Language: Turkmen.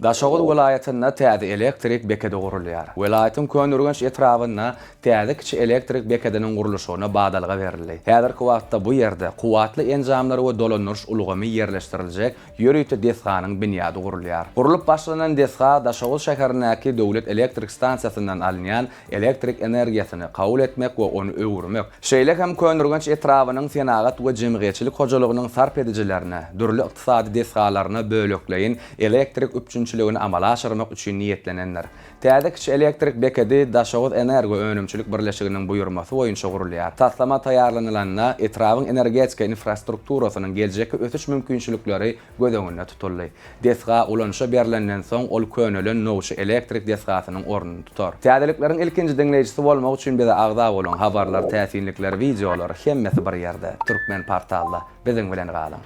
Daşoguz welaýatynda täze elektrik bekedi gurulýar. Welaýatyň Köneürgenç etrabynda täze kiçi elektrik bekediniň gurluşygyna badalga berildi. Häzirki wagtda bu ýerde kuwwatly enjamlar we dolandyryş ulgamy ýerleşdiriljek ýörite desganyň binýady gurulýar. Gurlup başlanan desga Daşoguz şäherindäki döwlet elektrik stansiýasyndan alynýan elektrik energiýasyny kabul etmek we ony öwürmek, şeýle hem Köneürgenç etrabynyň senagat we jemgyýetçilik hojalygynyň sarp edijilerine, dürli ykdysady desgalaryna bölekleýin elektrik üpjünçiligini amala aşyrmak üçin niýetlenendir. Täze kiçi elektrik bekedi Daşoguzenergo önümçilik birleşiginiň buýurmasy boýunça gurulýar. Taslama taýýarlanylanda etrabyň energetika infrastrukturasynyň geljekki ösüş mümkinçilikleri göz öňünde tutuldy. Desga ulanyşa berlenden soň ol könelen Nowça elektrik desgasynyň ornuny tutar. Täzelikleriň ilkinji diňleýjisi bolmak üçin bize agza boluň, habarlar, täsinlikler, wideolar, hemmesi bir ýerde, Türkmenportalda. Biziň bilen galyň!